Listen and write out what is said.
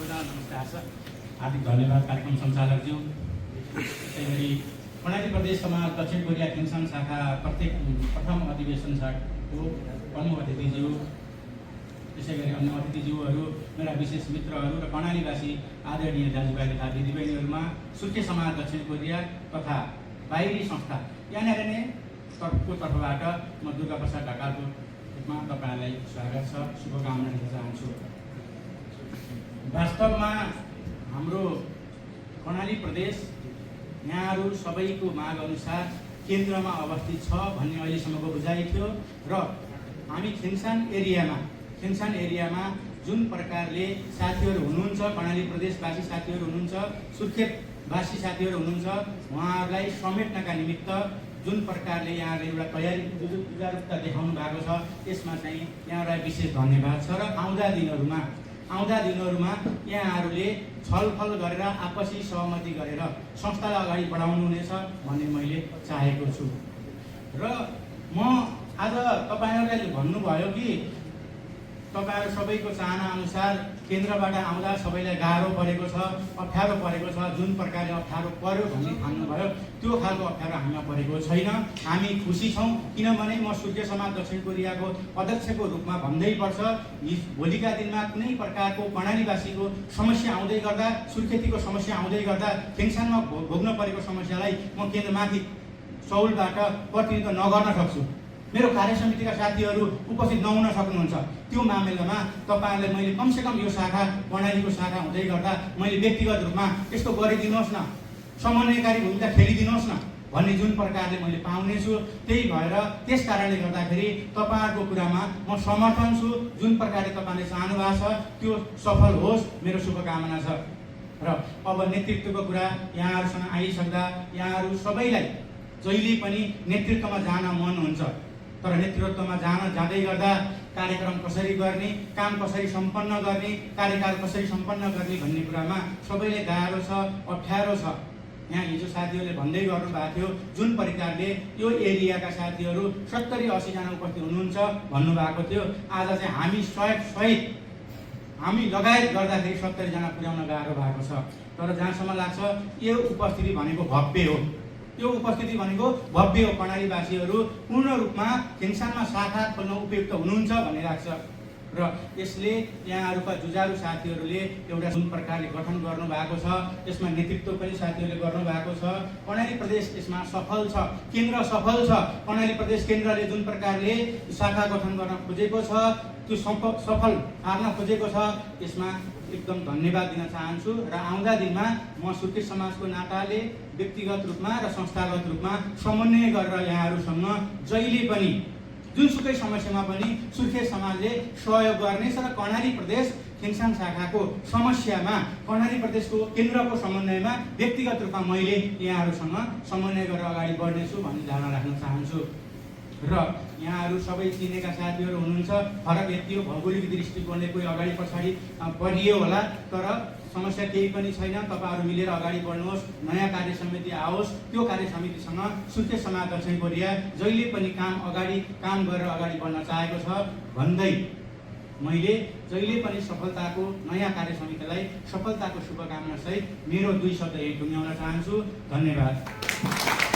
सम्पूर्ण नमस्कार छ। हार्दिक धन्यवाद कार्यक्रम सञ्चालकज्यू। त्यसैगरी कर्णाली प्रदेश समाज दक्षिण कोरिया खिन्सान शाखा प्रथम अधिवेशन को प्रमुख अतिथिज्यू, त्यसैगरी अन्य अतिथिज्यूहरू, मेरा विशेष मित्रहरू र कर्णालीवासी आदरणीय दाजुभाइ तथा दिदीबहिनीहरूमा सुर्खे समाज दक्षिण कोरिया तथा बाहिरी संस्था यहाँनिर नै तर्फबाट म दुर्गा प्रसाद ढकालको रूपमा तपाईँहरूलाई स्वागत छ, शुभकामना दिन चाहन्छु। वास्तवमा हाम्रो कर्णाली प्रदेश यहाँहरू सबैको माग अनुसार केन्द्रमा अवस्थित छ भन्ने अहिलेसम्मको बुझाइ थियो र हामी खिन्सान एरियामा जुन प्रकारले साथीहरू हुनुहुन्छ, कर्णाली प्रदेशवासी साथीहरू हुनुहुन्छ, सुर्खेतवासी साथीहरू हुनुहुन्छ, उहाँहरूलाई समेट्नका निमित्त जुन प्रकारले यहाँले एउटा तयारी जुजारुकता देखाउनु भएको छ, यसमा चाहिँ यहाँलाई विशेष धन्यवाद छ। र आउँदा दिनहरूमा यहाँहरूले छलफल गरेर आपसी सहमति गरेर संस्थालाई अगाडि बढाउनु हुनेछ भन्ने मैले चाहेको छु। र म आज तपाईँहरूलाई भन्नुभयो कि तपाईँहरू सबैको चाहना अनुसार केन्द्रबाट आउँदा सबैलाई गाह्रो परेको छ, अप्ठ्यारो परेको छ, जुन प्रकारले अप्ठ्यारो पर्यो भन्ने ठान्नुभयो, त्यो खालको अप्ठ्यारो हामीमा परेको छैन। हामी खुसी छौँ, किनभने म सुर्खे समाज दक्षिण कोरियाको अध्यक्षको रूपमा भन्दै पर्छ, भोलिका दिनमा कुनै प्रकारको कर्णालीवासीको समस्या आउँदै गर्दा, सुर्खेतीको समस्या आउँदै गर्दा, खिन्सानमा भोग्न परेको समस्यालाई म केन्द्रमाथि सौलबाट प्रतिनिधित्व नगर्न सक्छु। मेरो कार्य समितिका साथीहरू उपस्थित नहुन सक्नुहुन्छ, त्यो मामिलामा तपाईँहरूलाई मैले कमसेकम यो शाखा कर्णालीको शाखा हुँदै गर्दा मैले व्यक्तिगत रूपमा यस्तो गरिदिनुहोस् न, समन्वयकारी भूमिका खेलिदिनुहोस् न भन्ने जुन प्रकारले मैले पाउनेछु, त्यही भएर त्यस कारणले गर्दाखेरि तपाईँहरूको कुरामा म समर्थन छु। जुन प्रकारले तपाईँले चाहनु भएको छ त्यो सफल होस्, मेरो शुभकामना छ। र अब नेतृत्वको कुरा यहाँहरूसँग आइसक्दा यहाँहरू सबैलाई जहिले पनि नेतृत्वमा जान मन हुन्छ, तर नेतृत्वमा जाँदै गर्दा कार्यक्रम कसरी गर्ने, काम कसरी सम्पन्न गर्ने, कार्यकाल कसरी सम्पन्न गर्ने भन्ने कुरामा सबैले गाह्रो छ, अप्ठ्यारो छ। यहाँ हिजो साथीहरूले भन्दै गर्नुभएको थियो, जुन प्रकारले यो एरियाका साथीहरू 70-80 जना उपस्थित हुनुहुन्छ भन्नुभएको थियो। आज चाहिँ हामी 100 हामी लगायत गर्दाखेरि 70 जना पुर्याउन गाह्रो भएको छ। तर जहाँसम्म लाग्छ यो उपस्थिति भनेको भव्य हो, यो उपस्थिति भनेको भव्य हो। कर्णालीवासीहरू पूर्ण रूपमा खिन्सानमा शाखा खोल्न उपयुक्त हुनुहुन्छ भन्ने लाग्छ। र यसले यहाँहरूका जुझारु साथीहरूले एउटा जुन प्रकारले गठन गर्नुभएको छ, यसमा नेतृत्व पनि साथीहरूले गर्नुभएको छ। कर्णाली प्रदेश यसमा सफल छ, केन्द्र सफल छ। कर्णाली प्रदेश केन्द्रले जुन प्रकारले शाखा गठन गर्न खोजेको छ, त्यो सफल पार्न खोजेको छ, यसमा एकदम धन्यवाद दिन चाहन्छु। र आउँदा दिनमा म सुर्खे समाजको नाताले व्यक्तिगत रूपमा र संस्थागत रूपमा समन्वय गरेर यहाँहरूसँग जहिले पनि जुनसुकै समस्यामा पनि सुर्खे समाजले सहयोग गर्नेछ। र कर्णाली प्रदेश खिन्सान शाखाको समस्यामा कर्णाली प्रदेशको केन्द्रको समन्वयमा व्यक्तिगत रूपमा मैले यहाँहरूसँग समन्वय गरेर अगाडि बढ्नेछु भन्ने धारणा राख्न चाहन्छु। र यहाँहरू सबै चिनेका साथीहरू हुनुहुन्छ, फरक यति हो भौगोलिक दृष्टिकोणले कोही अगाडि पछाडि परियो होला, तर समस्या केही पनि छैन। तपाईँहरू मिलेर अगाडि बढ्नुहोस्, नयाँ कार्य समिति आओस्, त्यो कार्य समितिसँग सुर्खे समाज दक्षिण कोरिया जहिले पनि काम गरेर अगाडि बढ्न चाहेको छ भन्दै मैले जहिले पनि सफलताको नयाँ कार्य समितिलाई सफलताको शुभकामना सहित मेरो 2 शब्द यही टुङ्ग्याउन चाहन्छु। धन्यवाद।